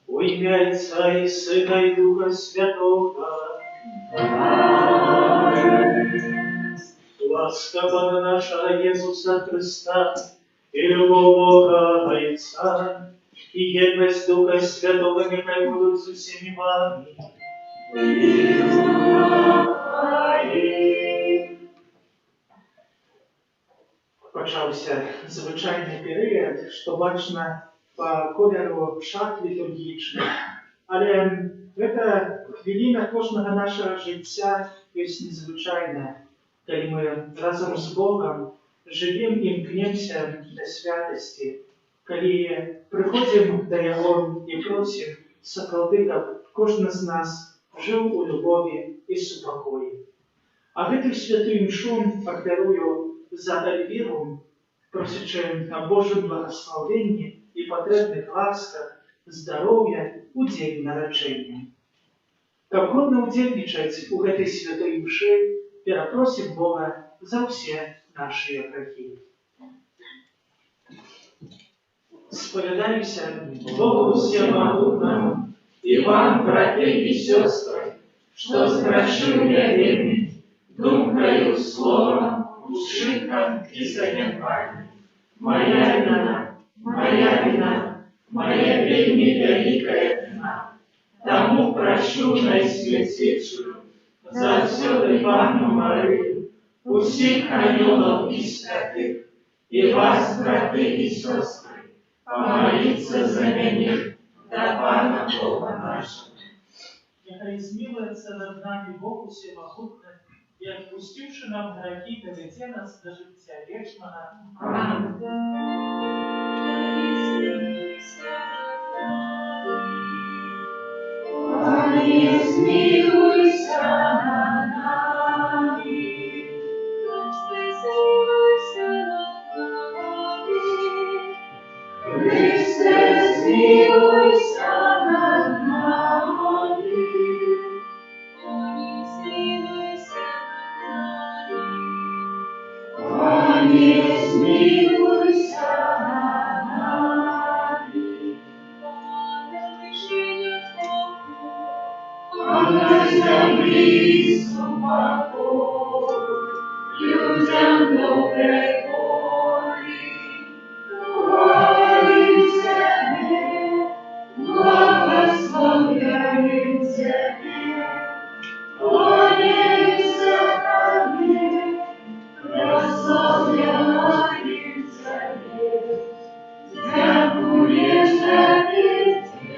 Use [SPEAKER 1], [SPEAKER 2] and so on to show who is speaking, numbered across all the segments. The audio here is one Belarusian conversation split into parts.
[SPEAKER 1] У імя Айца і Сына, і Духа Святога. Ласка Пана нашага Езуса Хрыста, і любоў Бога Айца, і еднасць Духа Святога няхай будуць з усімі вамі.
[SPEAKER 2] І з духам тваім.
[SPEAKER 3] Пачаўся звычайны перыяд, што бачна па колеру шат літургічных. Але гэта хвіліна кожнага нашага жыцця ёсць незвычайная, калі мы разам з Богам жывем і імкнемся да святасці, калі прыходзім да Яго і просім сапраўды, каб кожны з нас жыў у любові і супакоі. А гэтую святую імшу ахвярую за Эльвіру, просячы аб Божым благаслаўленні і патрэбных ласках, здароўя ў дзень нараджэння. Каб годна ўдзельнічаць у гэтай святой імшы, перапросім Бога за ўсе нашыя грахі. Спавядаюся Богу ўсемагутнаму
[SPEAKER 2] і вам, браты і сёстры, што зграшыў я вельмі, думкаю, словам, учынкам і занядбаннем. Мая віна, мая віна, мая вельмі вялікая віна. Таму прашу Найсвяцейшую, заўсёды Панну Марыю, усіх анёлаў і святых, і вас, браты і сёстры, памаліцца за мяне да Пана Бога нашага.
[SPEAKER 3] Няхай змілуецца над намі Бог усемагутны і, адпусціўшы нам грахі, давядзе нас да жыцця вечнага.
[SPEAKER 2] Амэн. Пане, змілуйся над намі.
[SPEAKER 4] Хрысце, змілуйся над намі.
[SPEAKER 2] Хрысце, змілуйся над намі.
[SPEAKER 4] Пане,
[SPEAKER 2] А на зямлі супакой, людзям добрай волі. Хвалім Цябе, благаслаўляем Цябе, кланяемся Табе, праслаўляем Цябе. Дзякуем Табе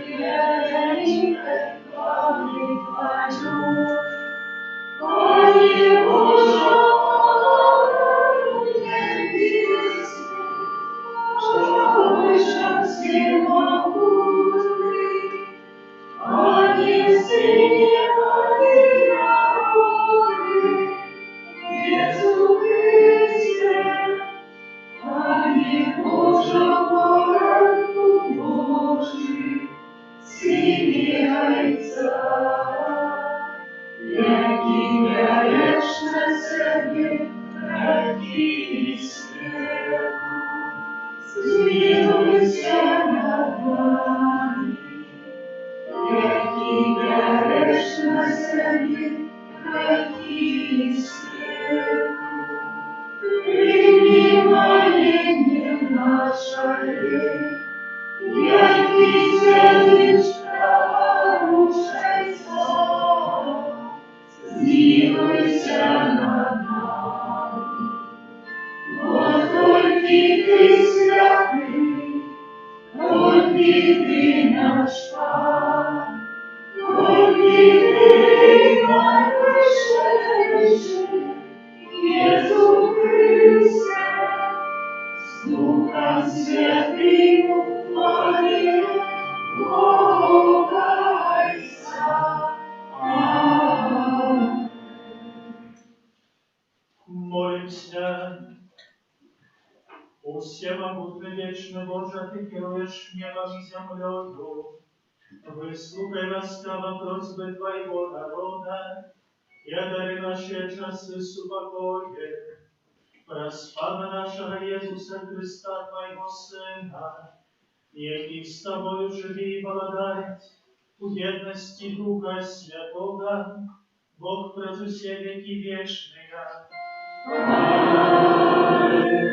[SPEAKER 2] для вялікай хвалы Тваёй. Пане Божа, Уладару нябесны, Божа ўсемагутны, Пане Сыне Адзінародны, Езу Хрысце, Пане Божа, Баранку Божы, Сыне Айца, які бярэш на сябе грахі свету, змілуйся над намі. Які бярэш на сябе грахі свету, прымі маленне нашае. Які сядзіш праваруч Айца, змілуйся над намі. Бо толькі Ты святы, толькі Ты наш Пан, толькі Ты найвышэйшы, Езу Хрысце, з Духам Святым у хвале Бога Айца. Амэн.
[SPEAKER 1] Молімся. Усемагутны вечны Божа, Ты кіруеш небам і зямлёю. Выслухай ласкава просьбы Твайго народа і адары нашы часы супакоем. Праз Пана нашага Езуса Хрыста, Твайго Сына, які з Табою жыве і валадарыць у еднасці Духа Святога, Бог праз усе вякі вечныя.
[SPEAKER 2] Амэн.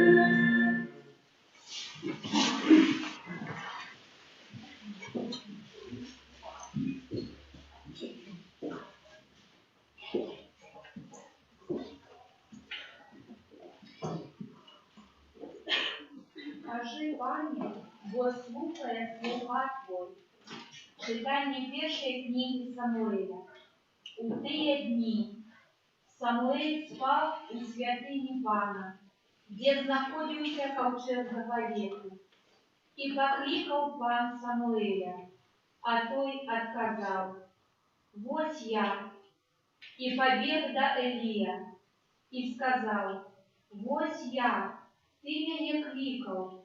[SPEAKER 5] Кажы, Пане, бо слухае слуга Твой. Чытанне першай кнігі Самуэля. У тыя дні Самуэль спаў у святыні Пана, дзе знаходзіўся каўчэг запавету. І паклікаў Пан Самуэля, а той адказаў: «Вось я». І пабег да Элія і сказаў: «Вось я, ты мяне клікаў».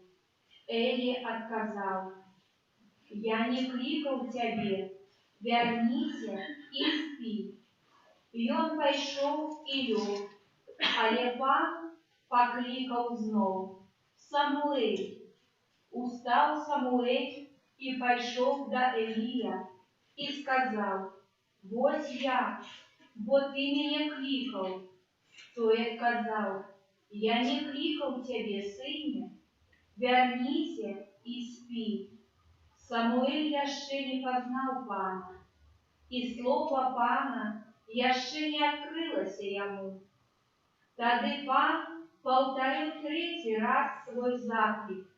[SPEAKER 5] Элі адказаў: «Я не клікаў цябе, вярніся і спі». Ён пайшоў і лёг, але Пан паклікаў зноў: «Самуэль». Устаў Самуэль і пайшоў да Элія і сказаў: «Вось я, бо ты мяне клікаў». Той адказаў: «Я не клікаў цябе, сыне, вярніся і спі». Самуэль яшчэ не пазнаў Пана, і слова Пана яшчэ не адкрылася яму. Тады Пан паўтарыў трэці раз свой заклік: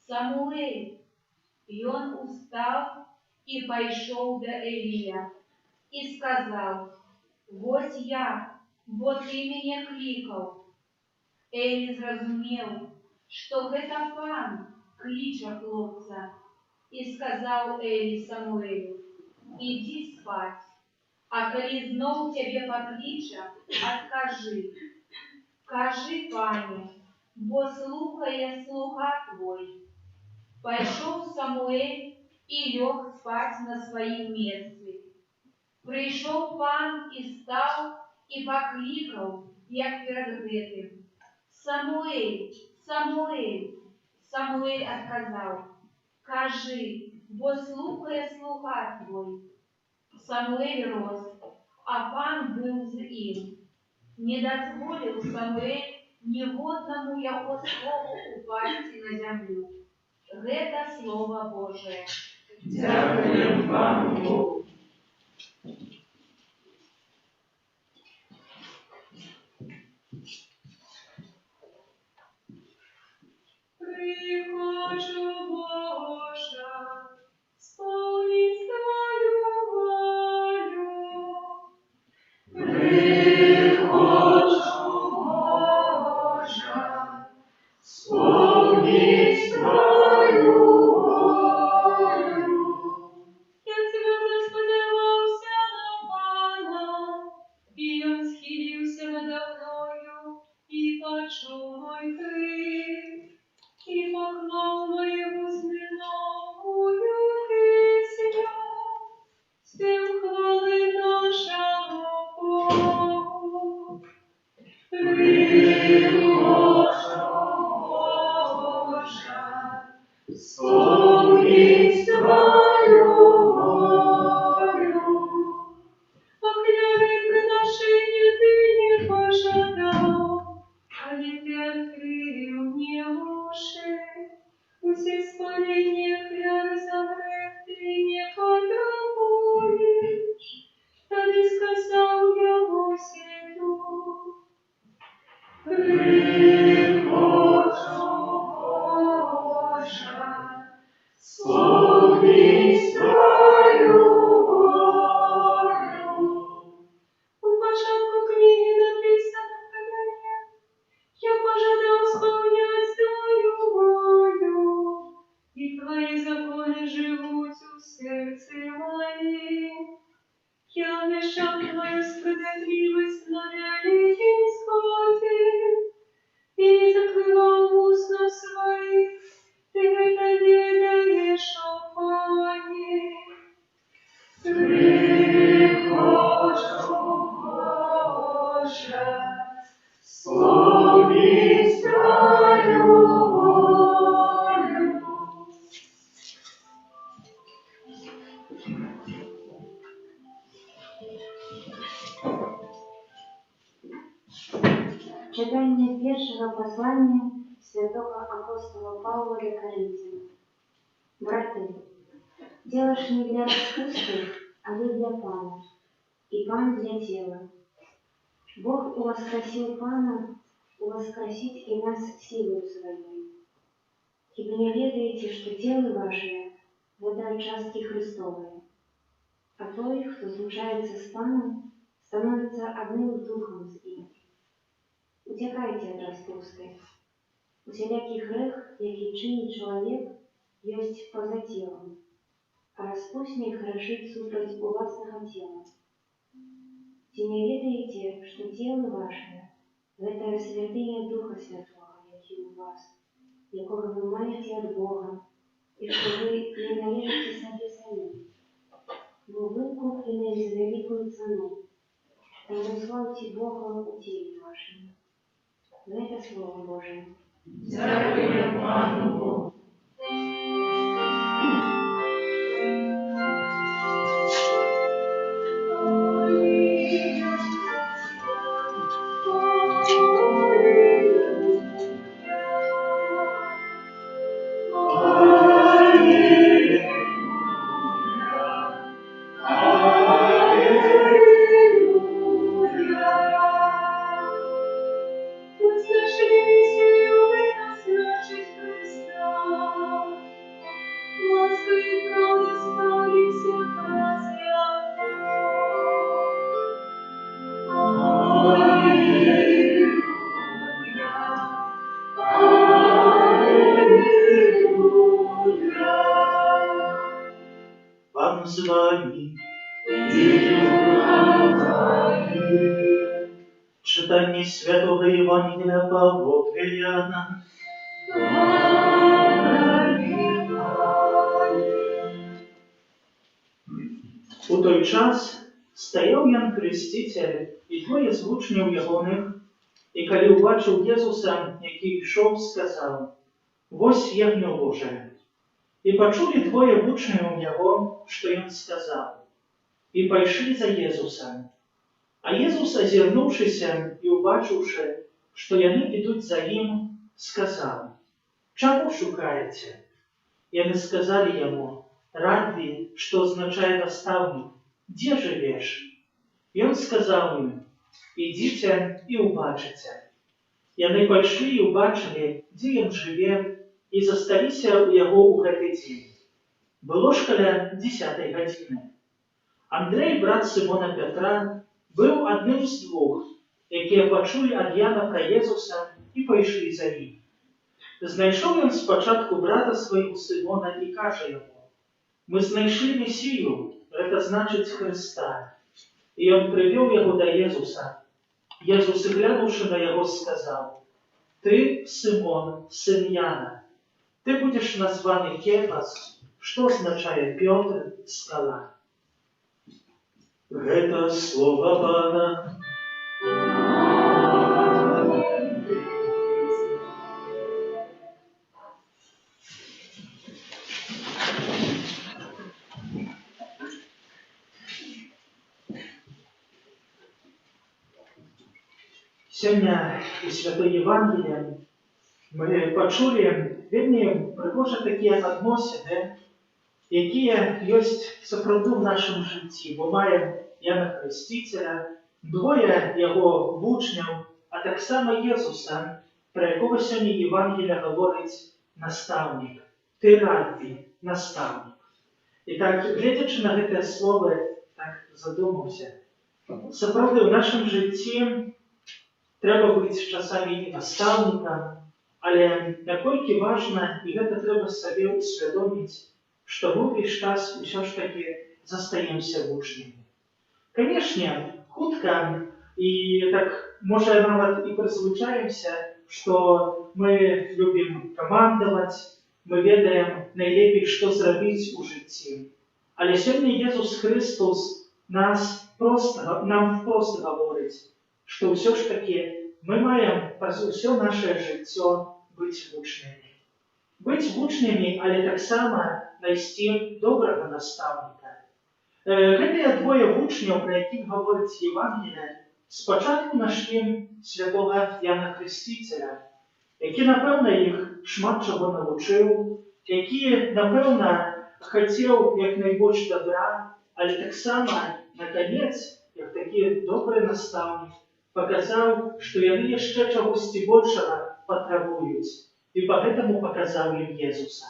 [SPEAKER 5] «Самуэль». Ён устаў і пайшоў да Элія і сказаў: «Вось я, бо ты мяне клікаў». Элі зразумеў, што гэта Пан кліча хлопца, і сказаў Элі Самуэлю: «Ідзі спаць, а калі зноў цябе пакліча, адкажы: Кажы, Пане, бо слухае слуга твой». Пайшоў Самуэль і лёг спаць на сваім месцы. Прыйшоў Пан і стаў і паклікаў, як перад гэтым: «Самуэль, Самуэль». Самуэль адказаў: «Кажы, бо слухае слуга твой». Самуэль рос, а Пан быў з ім. Не дазволіў Самуэль ніводнаму яго слову ўпасці на зямлю. Гэта Слова Божае.
[SPEAKER 2] Дзякуем Пану Богу.
[SPEAKER 4] Прыходжу, Божа, споўніць Тваю волю.
[SPEAKER 2] Прыходжу, Божа, споўніць Тваю волю.
[SPEAKER 4] Я цвёрда спадзяваўся на Пана, і Ён схіліўся нада мною і пачуў мой крык, і паклаў мае вусны новую песню, спеў хвалы нашаму Богу.
[SPEAKER 2] Прыходжу, Божа, споўніць Тваю волю.
[SPEAKER 4] Ахвяры, прынашэння Ты не пажадаў, але Ты адкрыў мне вушы. Усеспаленне, ахвяры за грэх Ты не патрабуеш. Тады сказаў я: «Вось іду».
[SPEAKER 2] Прыходжу, Божа, споўніць Тваю волю.
[SPEAKER 4] У пачатку кнігі напісана пра мяне: Я пажадаў спаўняць Тваю волю, і Твае законы жывуць у сэрцы маім. Я абвяшчаў Тваю справядлівасць на вялікім сходзе і не закрываў вуснаў сваіх. Ты гэта ведаеш, о Пане.
[SPEAKER 2] Прыходжу, Божа, споўніць Тваю волю.
[SPEAKER 6] Чытанне першага паслання святога апостала Паўла да Карынцян. Браты, цела ж не для распусты, але для Пана, і Пан для цела. Бог уваскрасіў Пана, уваскрасіць і нас сілаю сваёй. Хіба не ведаеце, што целы вашыя – гэта часткі Хрыстовыя? А той, хто злучаецца з Панам, становіцца адным духам з ім. Уцякайце ад распусты. Усялякі грэх, які чыніць чалавек, ёсць па-за целам, а распуснік грашыць супраць уласнага цела. Ці не ведаеце, што целы вашыя – гэта святыня Духа Святога, які ў вас, якога вы маеце ад Бога, і што вы не належыце сабе самім? Бо вы куплены за вялікую цану, таму слаўце Бога ў целе вашым. Гэта Слова Божае.
[SPEAKER 2] Дзякуем Пану Богу. Алілуя, Алілуя.
[SPEAKER 4] Знайшлі Месію, гэта значыць Хрыста. Ласка і праўда сталіся праз Яго.
[SPEAKER 2] Алілуя, Алілуя.
[SPEAKER 1] Пан з вамі.
[SPEAKER 2] І з духам тваім.
[SPEAKER 1] Чытанне святога Евангелля паводле Яна.
[SPEAKER 2] Хвала Табе, Пане.
[SPEAKER 3] У той час стаяў Ян Хрысціцель і двое з вучняў ягоных, і калі ўбачыў Езуса, які ішоў, сказаў: «Вось Ягнё Божае». І пачулі двое вучняў яго, што ён сказаў. І пайшлі за Езусам. А Езус, азірнуўшыся і ўбачыўшы, што яны ідуць за ім, сказаў: «Чаго шукаеце?» Яны сказалі яму: «Раббі, што азначае настаўнік, дзе жывеш?» Ён сказаў ім: «Ідзіце і ўбачыце». Яны пайшлі і ўбачылі, дзе ён жыве, і засталіся ў яго ў гэты дзень. Было ж каля 10-й гадзіны. Андрэй, брат Сымона Пятра, быў адным з двух, якія пачулі ад Яна пра Езуса і пайшлі за ім. Знайшоў ён спачатку брата свайго Сымона і кажа яму: «Мы знайшлі Месію, гэта значыць Хрыста». І ён прывёў яго да Езуса. Езус, глянуўшы на яго, сказаў: «Ты, Сымон, сын Яна, ты будзеш названы Кефас, што азначае Пётр, скала».
[SPEAKER 1] Гэта слова Пана.
[SPEAKER 3] Сёння у Святой Евангеліі мы пачулі вельмі прыгожыя такія адносіны, якія ёсць сапраўды ў нашым жыцці, бо маем Яна Хрысціцеля, двое яго вучняў, а таксама Езуса, пра якога сёння Евангелія гаворыць настаўнік. Ты, раббі, настаўнік. І так, гледзячы на гэтыя словы, так задумаўся. Сапраўды, ў нашым жыцці трэба быць часамі і настаўнікам, але наколькі важна, і гэта трэба сабе ўсвядоміць, што мы ўвесь час усё ж такі застаемся вучнямі. Канешне, хутка і так можа нават і прызвычаемся, што мы любім камандаваць, мы ведаем найлепей, што зрабіць у жыцці. Але сёння Езус Хрыстус нам проста гаворыць, што ўсё ж такі мы маем праз усё наше жыццё быць вучнямі. Быць вучнямі, але таксама найсці добрага настаўніка. Гэтыя двое вучняў, пра якіх гаворыць Евангелие, спачатку нашлі святога Яна Хрысціцеля, які, напэўна, іх шмат чаго навучыў, які, напэўна, хацеў як найбольш добра, але таксама, наканец, як такі добры настаўнік, паказаў, што яны яшчэ чагосьці большага патрабуюць, і па гэтаму паказаў ім Езуса.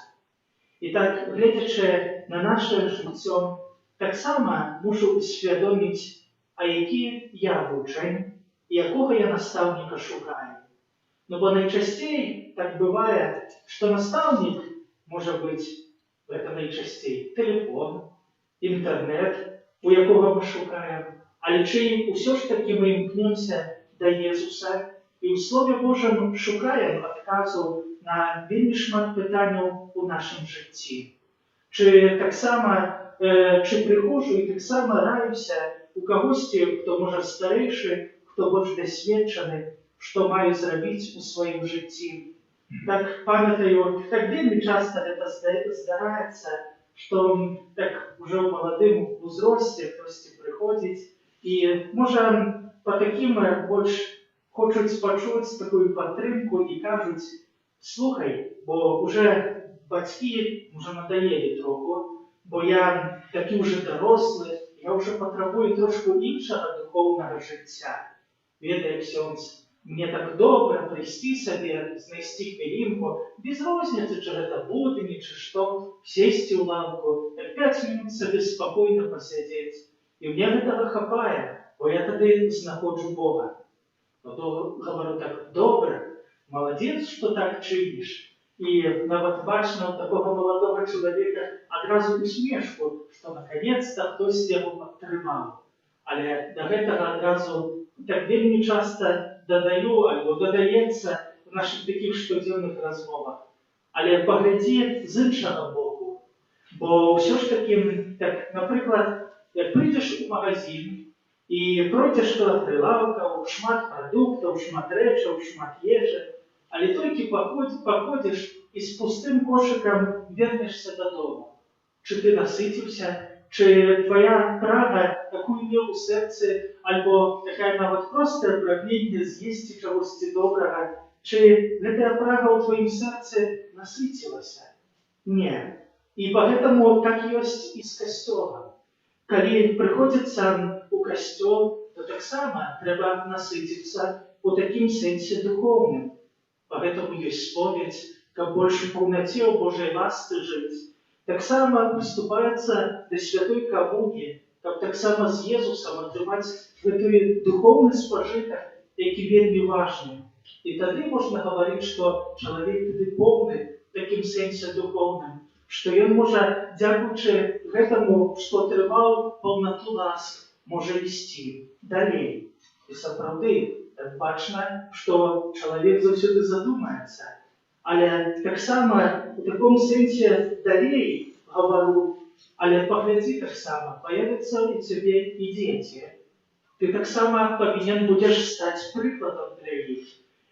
[SPEAKER 3] І так, гледзячы на наше жыццё, таксама мушу усвядоміць, а які я вучань, і якога я настаўніка шукаю. Ну бо найчасцей так бывае, што настаўнік можа быць, гэта найчасцей, тэлефон, інтэрнэт, у якога мы шукаем, але чы ўсё ж такі мы імкнемся да Езуса і ў Слове Божым шукаем адказу на вельмі шмат пытанняў у нашым жыцці. Чы таксама, чы прыходжу і таксама раюся у кагосьці, хто можа старэйшы, хто больш дасведчаны, што маю зрабіць у сваім жыцці. Так памятаю, так вельмі часта гэта здараецца, што так уже ў маладым узросце хтосьці прыходзіць і, можа, па такім больш хочуць пачуць такую падтрымку і кажуць: «Слухай, бо уже бацькі уже надаелі троху, бо я такі уже дарослы, я ўжо патрабую трошку іншага духоўнага жыцця. Ведае ксёндз, мне так добра прыйсці сабе, знайсці хвілінку, без розніцы, чы гэта будні, чы што, сесці ў лаўку, так 5 минут сабе спакойна пасядзець. І мне гэтага хапае, бо я тады знаходжу Бога». Ну, то гавару так: «Добра, маладзец, што так чыніш». І нават бачна ў такога маладога чалавека адразу усмешку, што наконец-то хтось яго падтрымаў. Але да гэтага адразу так вельмі часта дадаю альбо дадаецца в нашых такіх штодзённых размовах: «Але паглядзі з іншага боку». Бо ўсё ж такі, так, напрыклад, як прыйдзеш у магазин і пройдзеш каля прылаўкаў, шмат прадуктаў, шмат рэчаў, шмат ежы, але толькі паходзіш і з пустым кошыкам вернешся дадому. Чы ты насыціўся? Чи твая прага, якую меў у сэрцы, альбо такая нават простае прагненне з'есці чагосьці добрага, чы гэтая прага ў тваім сэрцы насыцілася? Не. І поэтому так ёсць і з касцёлам. Калі прыходзіцца у касцёл, то таксама трэба насыціцца у такім сэнсе духоўным. Поэтому ёсць споведзь, каб больш у паўнаце ў Божай ласцы жыць. Таксама прыступаецца да святой камуніі, каб таксама з Езусам атрымаць гэты духоўны спажытак, які вельмі важны. І тады можна гаварыць, што чалавек тады поўны в такім сэнсе духоўным, што ён можа, дзякуючы гэтаму, што атрымаў паўнату ласк, можа ісці далей. І сапраўды, так бачна, што чалавек заўсёды задумаецца. Але таксама у таком сэнсе далей гавару, але паглядзі таксама, паявяцца ў цябе і дзеці. Ты таксама павінен будзеш стаць прыкладам для іх.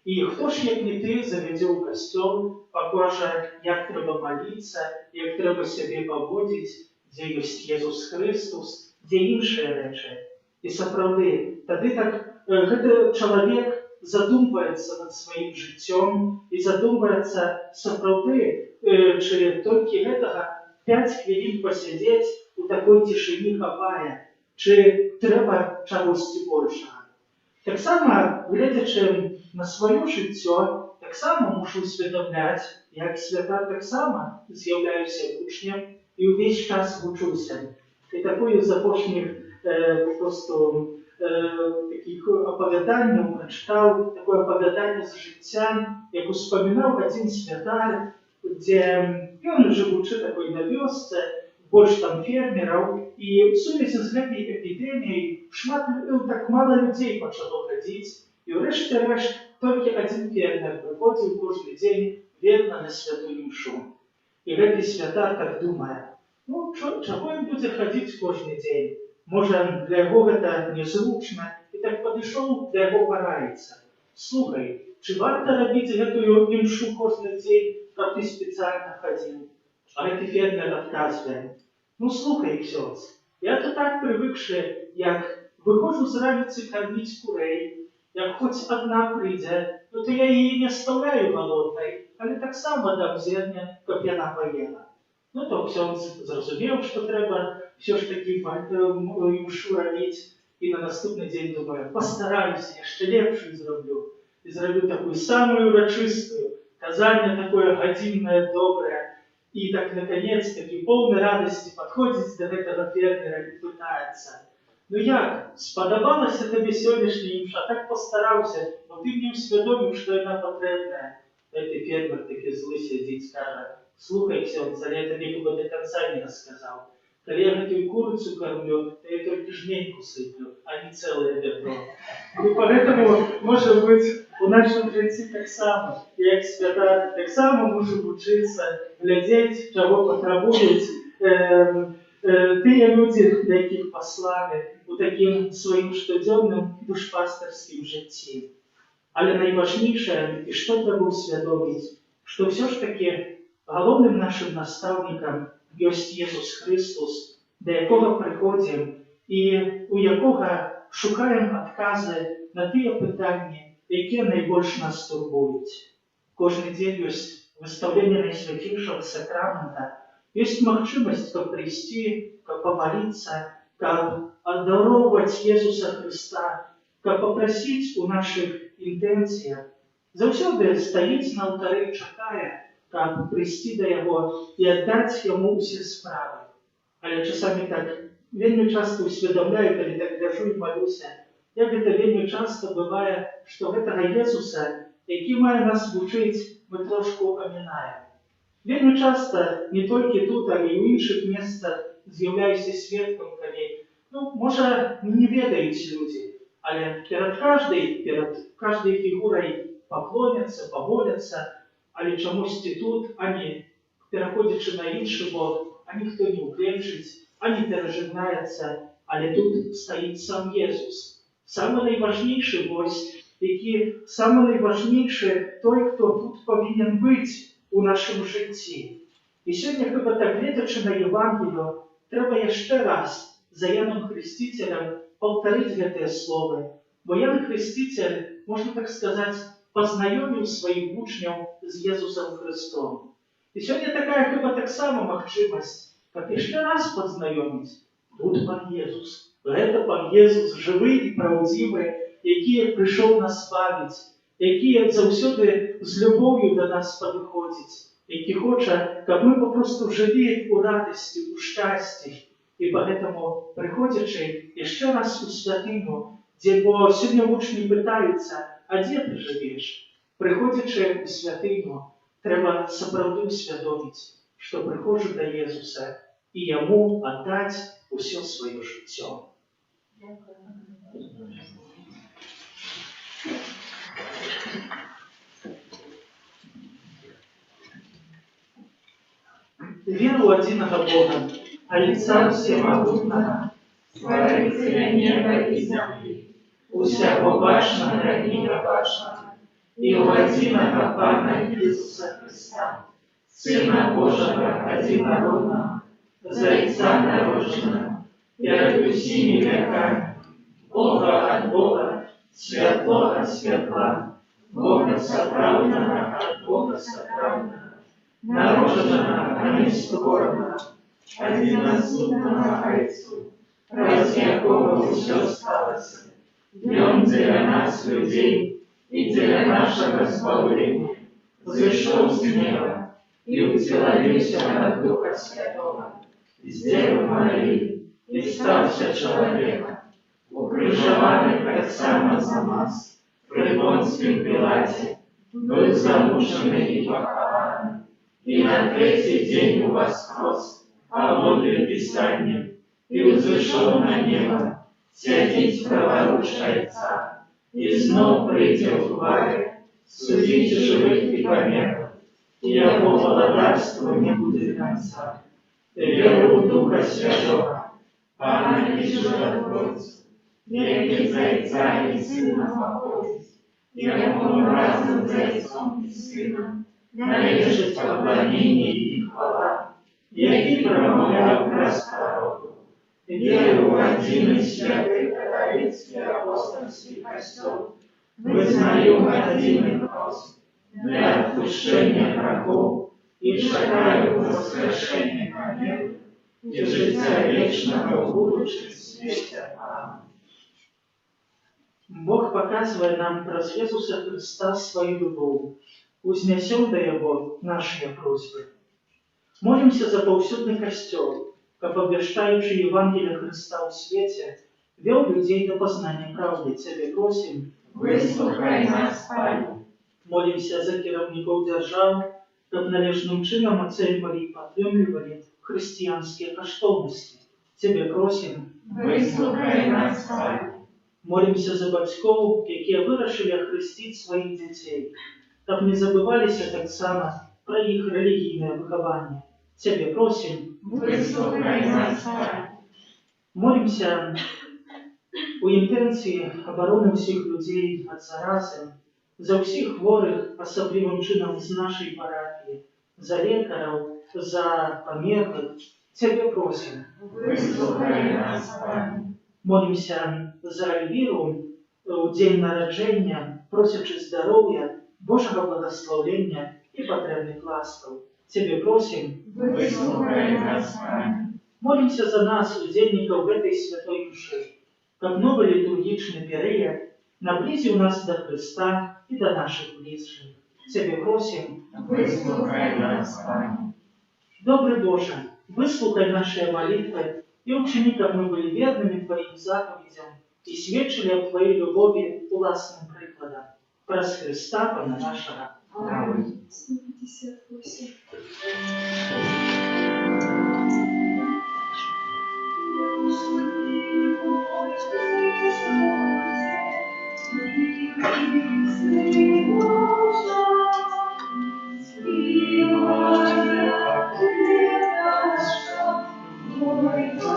[SPEAKER 3] І хто ж, як не ты, завядзе ў касцёл, пакажа, як трэба маліцца, як трэба сябе паводзіць, дзе ёсць Езус Хрыстус, дзе іншыя рэчы. І сапраўды, тады так гэты чалавек задумваецца над сваім жыццём і задумваецца сапраўды, чы толькі гэтага 5 хвілін пасядзець у такой цішыні хапае, чы трэба чагосьці большага. Таксама, гледзячы на сваё жыццё, таксама мушу усведамляць, як святар таксама з'яўляюся вучнем і ўвесь час вучуся. І такую з апошніх попросту такіх апавяданняў прачытаў, такое апавяданне з жыцця, як успамінаў адзін святар, дзе ён, жывучы такой на вёсцы, больш там фермераў, і ў сувязі з гэтай эпідэміяй шмат, так мала людзей пачало хадзіць, і ўрэшце рэшт толькі адзін фермер прыходзіў кожны дзень верна на святую імшу. І гэты святар так думае: ну, чаго ён будзе хадзіць кожны дзень? Можа, для яго гэта незручна, і так падышоў да яго параіцца. Слухай, чы варта рабіць гэтую імшу кожны дзень, каб ты спецыяльна хадзіў? А гэты фермер адказвае: ну, слухай, ксёндз, я то так прывыкшы, як выходжу з раніцы карміць курэй, як хоць адна прыйдзе, ну то я яе не оставляю галоднай, але таксама дам зерня, каб яна паела. Ну то ксёндз зразумеў, што трэба ўсё ж такі імшу рабіць, і на наступны дзень думае: пастараюся, яшчэ лепшую зраблю. І зраблю такую самую урачыстую, казанне такое гадзіннае, добрае. І так, наконец, такі поўны радасці падходзіць да гэтага фермера і пытаецца: ну як, спадабалася табе сённяшняя імша? Так пастараўся, бо ты мне ўсвядоміў, што яна патрэбная. Гэты фермер такі злы сядзіць, кажа: слухай, ксёндз, але я табе хіба да канца не расказаў. Калі я гэтую курыцу кармлю, то я толькі жменьку сыплю, а не цэлае вядро. І поэтому, можа быць, у нашым жыцці таксама, як святар, таксама мусім вучыцца, глядзець, чаго патрабуюць тыя людзі, да якіх пасланы у такім сваім штодзённым душпастырскім жыцці. Але найважнейшае, і што трэба ўсвядоміць, што ўсё ж такі галоўным нашым настаўнікам ёсць Езус Хрыстус, да якога прыходзім і у якога шукаем адказы на тыя пытанні, якія найбольш нас турбуюць. Кожны дзень ёсць выстаўленне Найсвяцейшага Сакрамента, ёсць магчымасць, каб прыйсці, каб памаліцца, каб адароўваць Езуса Хрыста, каб папрасіць у нашых інтэнцыях. Заўсёды стаіць на алтары і чакае, каб прыйсці да Яго і аддаць Яму ўсе справы. Але часамі так вельмі часта ўсведамляю, калі так гляжу і малюся, як гэта вельмі часта бывае, што гэтага Езуса, які мае нас вучыць, мы трошку амінаем. Вельмі часта, не толькі тут, але і ў іншых месцах з'яўляюся сведкам, калі, ну, можа, не ведаюць людзі, але перад каждой фігурай паклоняцца, памоляцца, але чамусьці тут, ані пераходзячы на іншы бок, а ніхто не ўкленчыць, ані перажагнаецца, але тут стаіць сам Езус. Самы найважнейшы госць, які самы найважнейшы той, хто тут павінен быць у нашым жыцці. І сёння, хіба так гледзячы на Евангелію, Трэба яшчэ раз за Янам Хрысціцелем паўтарыць гэтыя словы, бо Ян Хрысціцель, можна так сказаць, пазнаёміў сваіх вучняў з Езусам Хрыстом. І сёння такая хіба таксама магчымасць, каб яшчэ раз пазнаёміць. Тут Пан Езус. Гэта Пан Езус, жывы і праўдзівы, які прыйшоў нас бавіць, які заўсёды з любоўю да нас падыходзіць, які хоча, каб мы папросту жылі ў радасці, у шчасці. І поэтому, прыходзячы яшчэ раз у святыню, дзе, бо сёння вучні пытаюцца: «А дзе ты жывеш?» Прыходзячы ў святыню, трэба сапраўды ўсвядоміць, што прыходжу да Езуса і яму аддаць усё сваё жыццё.
[SPEAKER 5] Дзякую.
[SPEAKER 3] Веру ў адзінага Бога, Айца Усемагутнага,
[SPEAKER 2] Стварыцеля неба і зямлі, усяго бачнага і нябачнага, і ў адзінага Пана Езуса Хрыста, Сына Божага адзінароднага, з Айца народжанага перад усімі вякамі, Бога ад Бога, святло ад святла, Бога сапраўднага ад Бога сапраўднага, народжанага, а не створанага, адзінасутнага Айцу, праз якога ўсё сталася. Ён дзеля нас, людзей, і дзеля нашага збаўлення зышоў з неба і ўцелавіўся ад Духа Святога, з Дзевы Марыі, і стаўся чалавекам, укрыжаваны таксама за нас, пры Понцкім Пілаце, быў замучаны і пахаваны, і на трэці дзень уваскрос, паводле Пісання, і ўзышоў на неба, сядзіць праваруч Айца, і зноў прыйдзе ў хвале судзіць жывых і памерлых, і яго валадарству не будзе канца. Веру ў Духа Святога, Пана і Жыватворцу, які з Айца і Сына паходзіць, якому разам з Айцом і Сынам належыць пакланенне і хвала, які прамаўляў праз прарокаў. Веру ў адзін і святы каталіцкі апостальскі Касцёл, вызнаю адзін хрост для адпушчэння грахоў і чакаю ўваскрашэння памерлых і жыцця вечнага ў будучым свеце. Амэн.
[SPEAKER 3] Бог паказвае нам праз Езуса Хрыста сваю любоў. Узнясём да Яго нашыя просьбы. Молімся за паўсюдны Касцёл, каб, абвяшчаючы Евангелле Хрыста ў свеце, вёў людзей да пазнання праўды. Цябе просім.
[SPEAKER 2] Выслухай нас, Пане.
[SPEAKER 3] Молімся за кіраўнікоў дзяржаў, каб належным чынам ацэньвалі і падтрымлівалі хрысціянскія каштоўнасці. Цябе просім.
[SPEAKER 2] Выслухай нас, Пане.
[SPEAKER 3] Молімся за бацькоў, якія вырашылі ахрысціць сваіх дзяцей, каб не забываліся таксама пра іх рэлігійнае выхаванне. Цябе просім.
[SPEAKER 2] Выслухай нас, Пане.
[SPEAKER 3] Молімся у інтэнцыі абароны ўсіх людзей ад заразы, за ўсіх хворых, асаблівым чынам з нашай парафіі, за лекараў, за памерлых. Цябе просім.
[SPEAKER 2] Выслухай нас, Пане.
[SPEAKER 3] Молімся за Альвіру ў дзень нараджэння, просячы здароўя, Божага благаслаўлення і патрэбных ласкаў. Цябе просім.
[SPEAKER 2] Выслухай нас, Пане.
[SPEAKER 3] Молімся за нас, удзельнікаў гэтай святой Імшы, каб новы літургічны перыяд наблізіў нас да Хрыста і да нашых блізкіх. Цябе просім.
[SPEAKER 2] Выслухай нас, Пане.
[SPEAKER 3] Добры Божа, выслухай нашыя малітвы і ўчыні, каб мы былі вернымі Тваім запаведзям і сведчылі аб Тваёй любові уласным прыкладам. Праз Хрыста, Пана нашага.
[SPEAKER 2] Амэн.
[SPEAKER 4] 158. Любы, любы,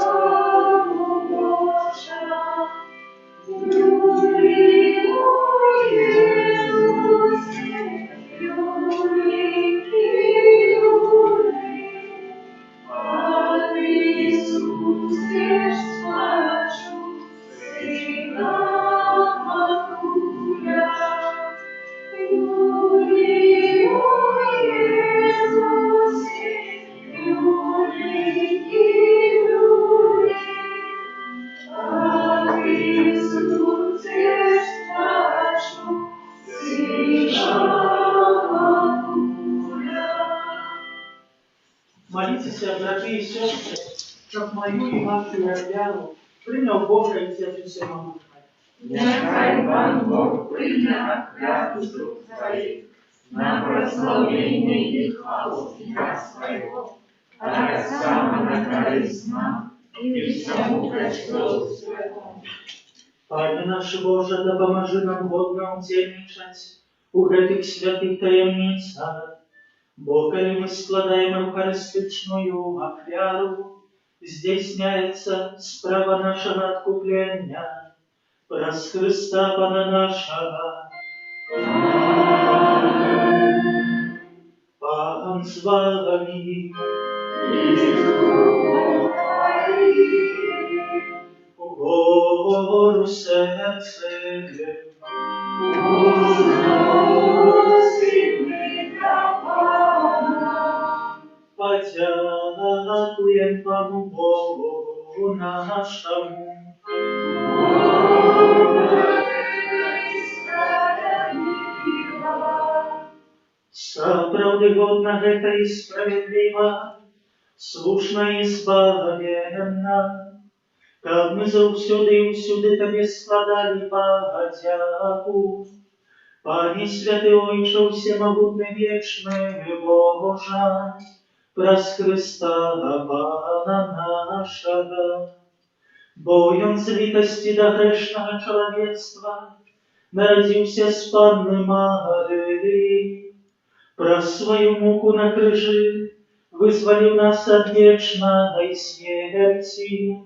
[SPEAKER 3] Маліцеся, браты і сёстры, каб маю і вашу ахвяру прыняў Бог Айцец Усемагутны.
[SPEAKER 2] Няхай Пан Бог прыме ахвяру з рук Тваіх на праслаўленне і хвалу імя Свайго, а таксама на карысць нам і ўсяму Касцёлу Святому.
[SPEAKER 1] Пане наш Божа, дапамажы нам годна ўдзельнічаць у гэтых святых таямніцах, бо калі мы складаем эўхарыстычную ахвяру, здзяйсняецца справа нашага адкуплення праз Хрыста Пана нашага. Пан з вамі.
[SPEAKER 2] І з духам Тваім.
[SPEAKER 1] Угору сэрцы.
[SPEAKER 2] Узносім да Пана.
[SPEAKER 1] Падзякуем Пану Богу нашаму.
[SPEAKER 2] Годна і справядліва.
[SPEAKER 1] Сапраўды годна гэта і справядліва, слушна і збавенна, каб мы заўсёды і ўсюды Табе складалі падзяку. Пане святы Ойча ўсемагутны вечны Божа, праз Хрыста Пана нашага. Бо Ён з літасці да грэшнага чалавецтва нарадзіўся з Панны Марыі, праз сваю муку на крыжы вызваліў нас ад вечнай смерці,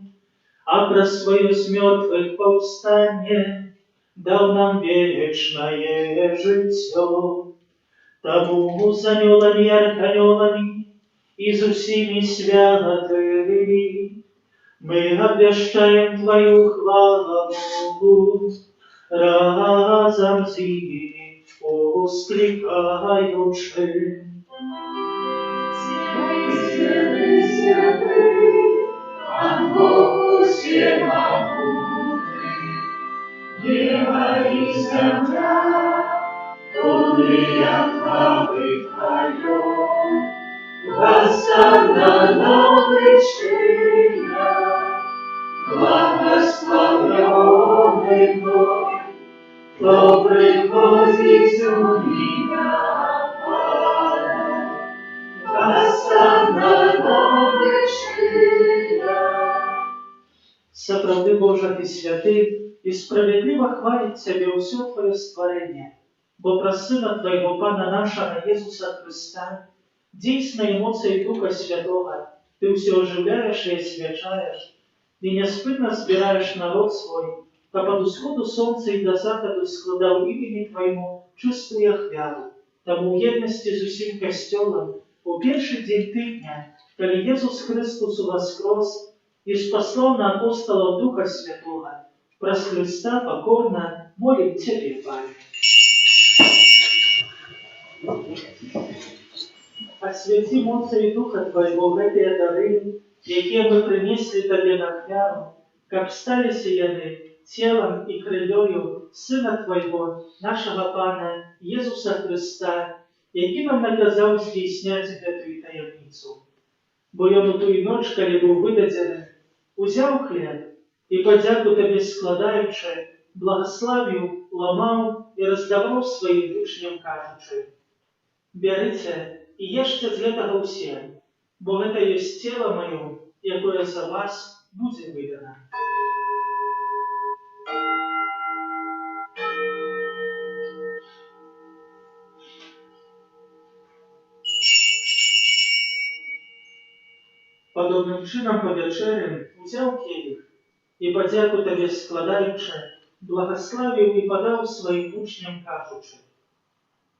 [SPEAKER 1] а праз сваё з мёртвых паўстанне даў нам вечнае жыццё. Таму з анёламі і арханёламі і з усімі святымі мы абвяшчаем Тваю хвалу, разам з імі усклікаючы.
[SPEAKER 2] Святы, святы, святы, Пан Бог усемагутны, неба і зямля поўныя хвалы Тваёй. Гасанна на вышынях, благаслаўлёны той, хто прыходзіць у імя Пана. Гасанна на вышынях.
[SPEAKER 1] Сапраўды, Божа, Ты святы, і справядліва хваліць Цябе ўсё Тваё стварэнне, бо праз Сына Твайго Пана нашага Езуса Хрыста, дзейснай моцай Духа Святога, Ты ўсё ажыўляеш і асвячаеш, і няспынна збіраеш народ свой, каб ад усходу сонца і да захаду складаў імені Твайму чыстую ахвяру. Таму ў еднасці з усім Касцёлам у першы дзень тыдня, калі Езус Хрыстус уваскрос і спаслаў на апосталаў Духа Святога, праз Хрыста пакорна молім Цябе, Пане. Асвяці моцаю Духа Твайго гэтыя дары, якія мы прынеслі Табе на ахвяру, каб сталіся яны целам і крывёю Сына Твайго, нашага Пана Езуса Хрыста, які нам наказаў здзяйсняць гэтую таямніцу. Бо Ён у тую ноч, калі быў выдадзены, узяў хлеб і, падзяку Табе складаючы, благаславіў, ламаў і раздаваў сваім вучням, кажучы: «Бярыце і ешце з гэтага ўсе, бо гэта ёсць цела маё, якое за вас будзе выдана». Падобным чынам па вячэры узяў келіх і, падзяку Табе складаючы, благаславіў і падаў сваім вучням, кажучы: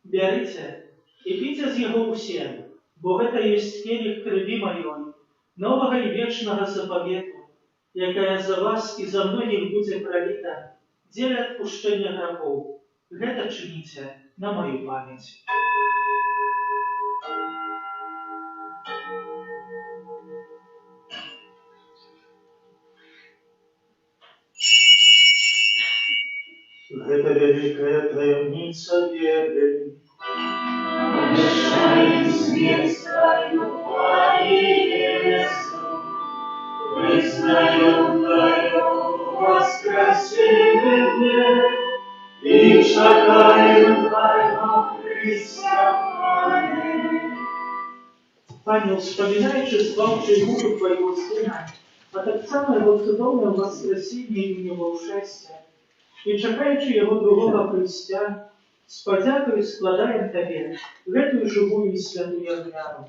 [SPEAKER 1] «Бярыце і піце з яго ўсе, бо гэта ёсць келіх крыві маёй, новага і вечнага запавету, якая за вас і за многіх будзе праліта дзеля адпушчэння грахоў. Гэта чыніце на маю памяць». Гэта вялікая таямніца веры.
[SPEAKER 2] Абвяшчаем смерць Тваю, Пане.
[SPEAKER 1] Вызнаем Тваё ўваскрасенне і чакаем Твайго прыйсця.
[SPEAKER 3] Пане, успамінаючы збаўчую муку Твайго Сына, а таксама Яго цудоўнае ўваскрасенне і ўнебаўшэсце, і чакаючы Яго другога прыйсця, з падзякаю складаем Табе гэтую жывую і святую ахвяру.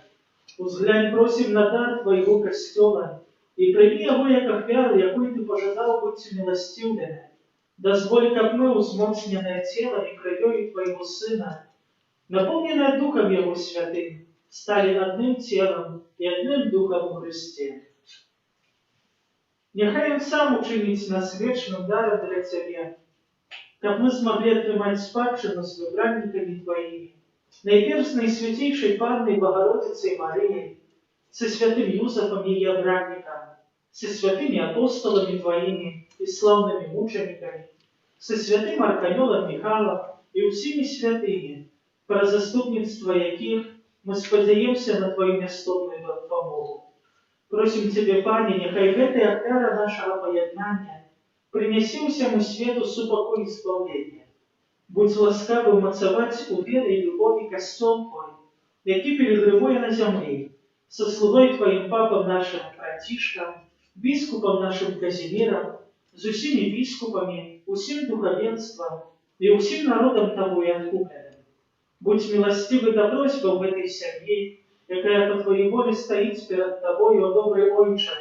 [SPEAKER 3] Узглянь, просім, на дар Твайго Касцёла і прымі яго як ахвяру, якой Ты пажадаў быць уміласціўлены. Дазволь, каб мы, узмоцненыя Целам і Крывёю Твайго Сына, напоўненыя Духам Яго Святым, сталі адным Целам і адным Духам у Хрысце. Няхай Ён сам учыніць нас вечным дарам для Цябе, каб мы змаглі атрымаць спадчыну з выбраннікамі Тваімі, найперш з Найсвяцейшай Паннай Багародзіцай Марыяй, са святым Юзафам, яе абраннікам, са святымі апосталамі Тваімі і слаўнымі мучанікамі, са святым Арканёлам Міхалам і ўсімі святымі, праз заступніцтва якіх мы спадзяемся на Тваю нястомную дапамогу. Просім Цябе, Пане, няхай гэтая ахвяра нашага паяднання прынясе ўсяму свету супакой і збаўленне. Будзь ласкавы ўмацаваць у веры і любові Касцёл Твой, які пілігрымуе на зямлі, са слугой Тваім папам нашым Францішкам, біскупам нашым Казімірам, з усімі біскупамі, усім духавенствам і ўсім народам Табою адкупленым. Будзь міласцівы да просьбаў гэтай сям'і, якая па Тваёй волі стаіць перад Табою, о добры Ойча,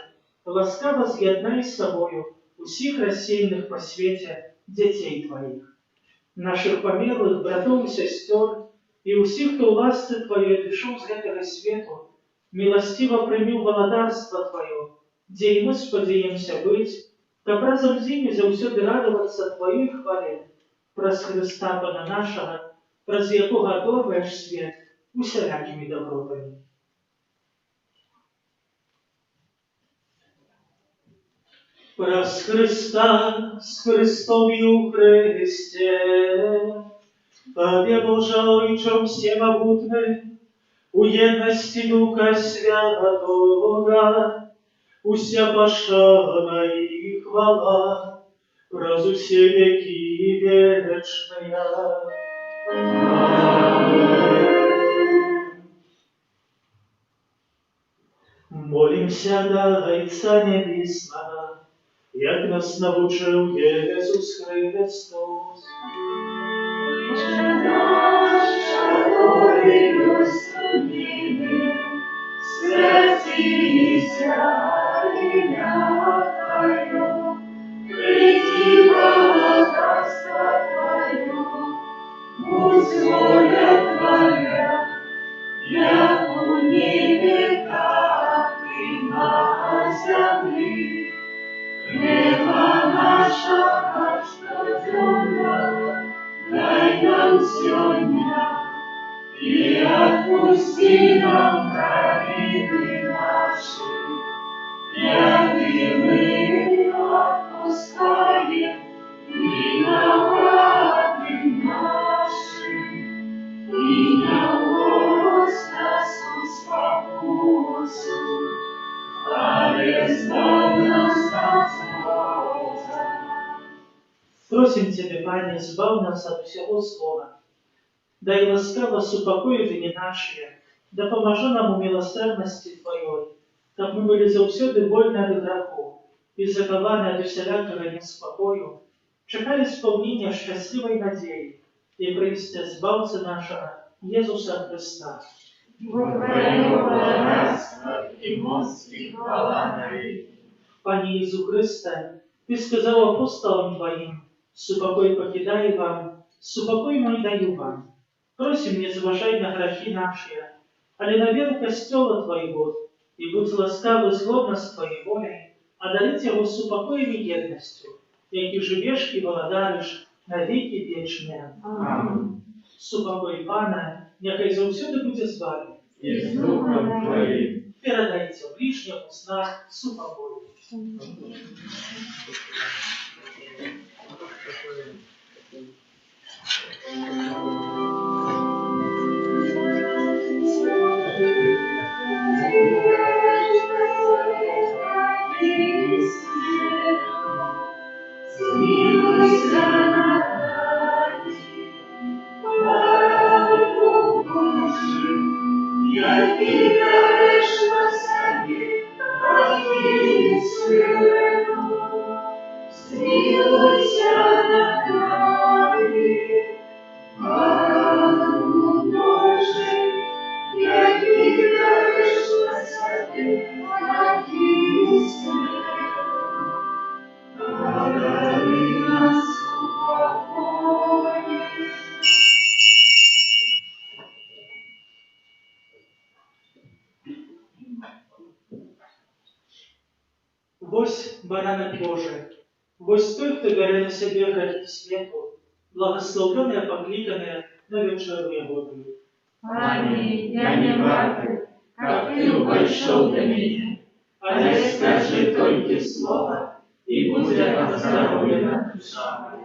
[SPEAKER 3] ласкава з'яднай з сабою усіх рассеяных па свеце дзяцей Тваіх, нашых памерлых братоў і сясцёр, і ўсіх, хто ў ласцы Тваёй адышоў з гэтага свету, міласціва прымі ў валадарства Тваё, дзе і мы спадзяемся быць, каб разам з імі заўсёды радавацца Тваёй хвале, праз Хрыста Пана нашага, праз якога адорваеш свет усялякімі дабротамі. Праз Хрыста, з Хрыстом і ў Хрысце, Табе, Божа Ойча ўсемагутны, у еднасці Духа Святога, уся пашана і хвала праз усе векі вечныя. Амэн. Молімся да Айца Нябеснага, як нас навучыў Езус Хрыстус.
[SPEAKER 2] Ойча наш, каторы ёсць у небе, свяціся імя Тваё, прыйдзі валадарства Тваё, будзь воля Твая, як у небе, так і на зямлі. Хлеба нашага штодзённага дай нам сёння, і адпусці нам правіны нашы, як і мы адпускаем вінаватым нашым. І не ўводзь нас у спакусу, але збаў нас ад злога.
[SPEAKER 3] Просім Цябе, Пане, збаў нас ад усяго злога. Дай ласкава супакой у дні нашыя, дапамажы нам у міласэрнасці Тваёй, каб мы былі заўсёды вольны ад граху і захаваны ад усялякага неспакою, чакалі спаўнення шчаслівай надзеі і прыйсця Збаўцы нашага Езуса Хрыста.
[SPEAKER 2] Бо Тваё валадарства і моц і хвала навекі.
[SPEAKER 3] Пане Езу Хрысце, Ты сказаў апосталам Тваім: «Супакой пакідаю вам, супакой мой даю вам». Просім, не зважай на грахі нашыя, але на веру Касцёла Твайго, і будзь ласкавы згодна з Тваёй воляй, адарыць яго супакоем і еднасцю, які жывеш і валадарыш на векі вечныя.
[SPEAKER 2] Амэн.
[SPEAKER 3] Супакой Пана няхай заўсёды будзе з вамі.
[SPEAKER 2] І з духам Тваім.
[SPEAKER 3] Перадайце бліжняму знак супакою.
[SPEAKER 4] Змілуйся над намі, Баранку Божы, які бярэш на сябе грахі свету, змілуйся над намі. Баранку Божы, які бярэш на сябе грахі свету, адары нас супакоем.
[SPEAKER 3] Вось Баранак Божы, вось той, хто бярэ на сябе грахі свету, благаслаўлёныя пакліканыя на вячэру Ягоную.
[SPEAKER 2] Пане, я не варты, каб Ты ўвайшоў да мяне, але скажы толькі слова, і будзе аздароўлена душа мая.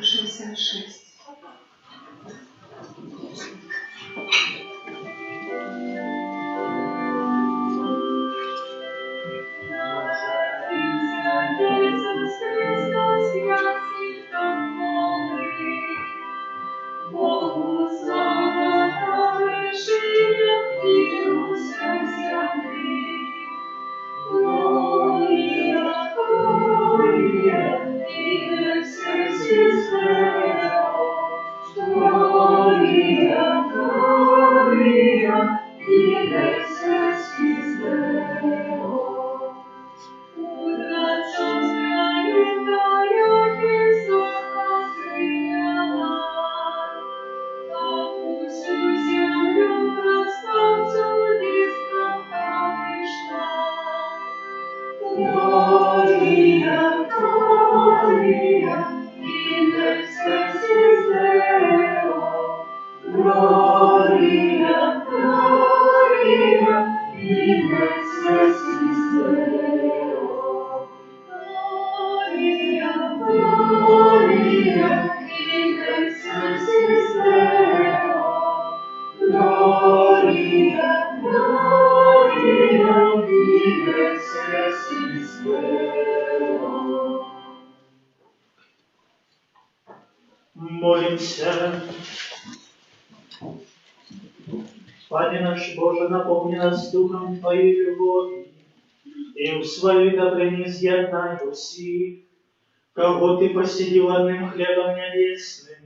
[SPEAKER 4] 166. Ісус Христос, ясний Богу, Богу слава на вершинах і усе землі. Глорія, глорія, in excelsis Deo. Gloria, gloria, in excelsis Deo. Утрачом а усю зямлю прославцю прийшла. Глорія, глорія, in excelsis Deo. Глорія, глорія, in excelsis Deo. Глорія, глорія, in excelsis Deo. Глорія, глорія, in excelsis Deo.
[SPEAKER 1] Молімся. Пане наш Божа, напоўні нас духам Тваёй любові, і ў сваёй дабрыні з'яднай усіх, каго Ты пасяліў адным хлебам нябесным,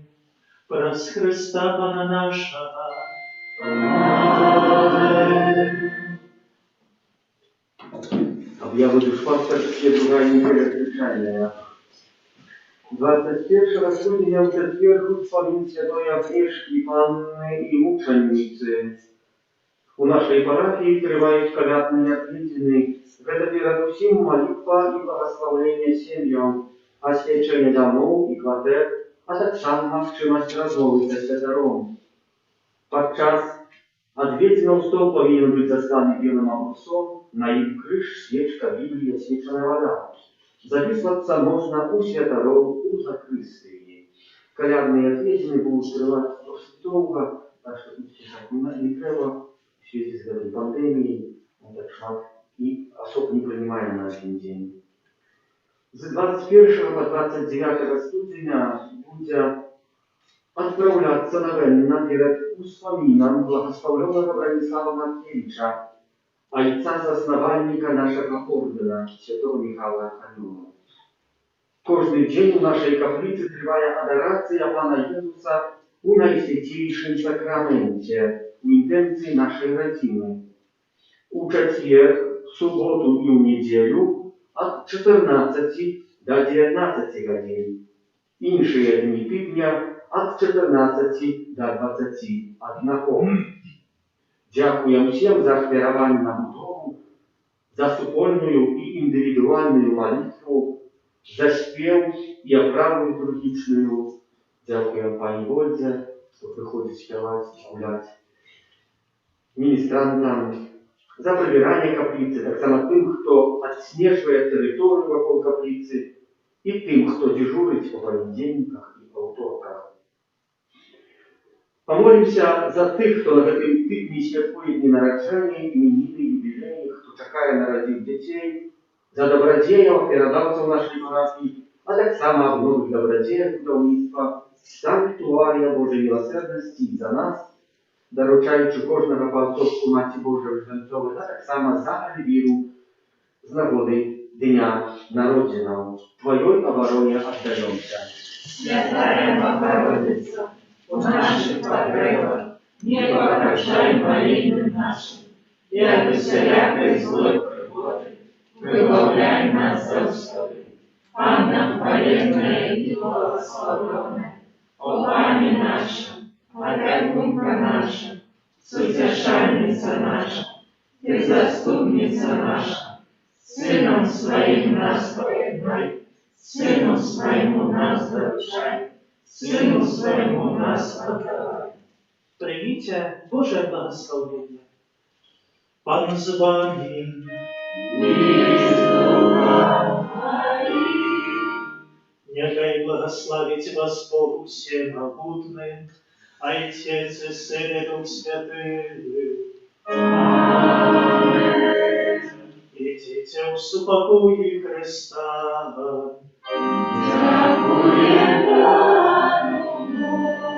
[SPEAKER 1] праз Хрыста Пана нашага. Амэн.
[SPEAKER 7] Об'яви душпастерські, друга неділя звичайная. 21 студзеня ў чацвер успамін святой Агнешкі, Панны і мучаніцы. У нашай парафіі трываюць калядныя адведзіны. Гэта перадусім малітва і благаслаўленне сем'яў, асвячэнне дамоў і кватэр, а таксама магчымасць размовы са святаром. Падчас адведзінаў стол павінен быць засланы белым абрусом, на ім крыж, свечка, Біблія, асвечаная вада. Запісвацца можна ў святароў у закрыстыі. Калядныя адведзіны будуць трываць досыць доўга, так што тут спяшаць не трэба. У сувязі з гэтай пандэміяй мы так шмат і асоб не прымаем на адзін дзень. З 21 по 29 студзеня будзе адпраўляцца навенна перад успамінам благаслаўлёнага Браніслава Маркевіча, айца-заснавальніка нашага ордэна, святога Міхала Арханёла. Кожны дзень у нашай капліцы трывае адарацыя Пана Езуса у Найсвяцейшым Сакраменце у інтэнцыі нашай радзімы. У чацвер, суботу і ў нядзелю ад 14 да 19 гадзін. Іншыя дні тыдня ад 14 да 21. Дзякуем усім за ахвяраванне на будову, за супольную і індывідуальную малітву, за спеў і аправу літургічную. Дзякуем пані Вользе, што прыходзіць спяваць і гуляць. Міністрантам за прыбіранне капліцы, таксама тым, хто адснежвае тэрыторыю вакол капліцы, і тым, хто дзяжурыць па панядзелках і аўторках. Памолімся за тых, хто на гэтым тыдні святкуе дні нараджэння, імяніны, юбілеі, хто чакае нарадзіў дзяцей, за дабрадзеяў, ахвярадаўцаў нашай парафіі, а таксама аб новых дабрадзеях будаўніцтва санктуарыя Божай міласэрнасці і за нас, даручаючы кожнага паасобку Маці Божай Ружанцовай, а таксама за Альвіру з нагоды дня народзінаў. Тваёй абароне аддаёмся.
[SPEAKER 2] Святая Багародзіца, у нашых патрэбах не пагарджай маленнем нашым, і ад усялякай злой прыгоды выбаўляй нас заўсёды. Панна хвалебная і благаслаўлёная, о Пані наша, апякунка наша, суцяшальніца наша, ты заступніца наша, з Сынам Сваім нас паяднай, Сыну Свайму нас даручай, Сыну Свайму нас аддавай.
[SPEAKER 1] Прыміце Божае благаслаўленне. Пан з вамі.
[SPEAKER 2] І з духам тваім.
[SPEAKER 1] Няхай благаславіць вас Бог усемагутны, Айцец і Сын і Дух Святы.
[SPEAKER 2] Амэн.
[SPEAKER 1] Ідзіце ў супакоі Хрыста.
[SPEAKER 2] Дзякуем Пану Богу.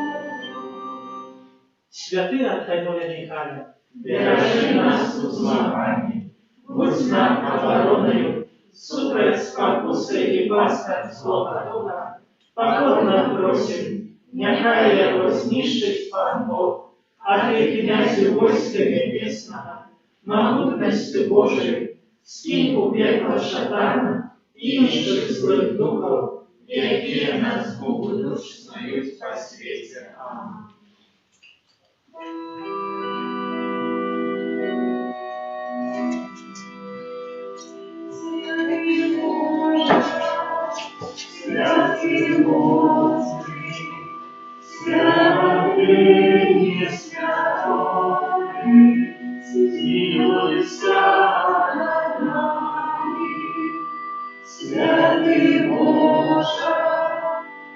[SPEAKER 3] Святы Арханёле Міхале,
[SPEAKER 2] Беражы нас у змаганні, будзь нам абаронаю супраць спакусы і пастак злога духа. Пакорна просім, няхай яго знішчыць Пан Бог, а ты, князю войска нябеснага, магутнасцю Божаю, скінь у пекла шатана і іншых злых духаў, якія на згубу душ снуюць па свеце. Амэн.
[SPEAKER 4] Святы Божа,
[SPEAKER 2] Святы моцны, святы несмяротны, змілуйся над намі. Святы Божа,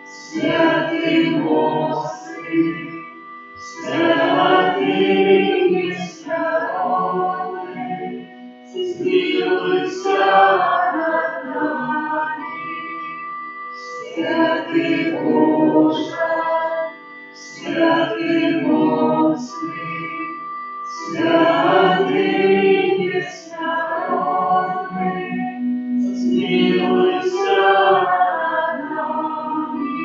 [SPEAKER 2] святы моцны, святы несмяротны, змілуйся над намі. Святы Божа, святы моцны, святы несмяротны, змілуйся над намі.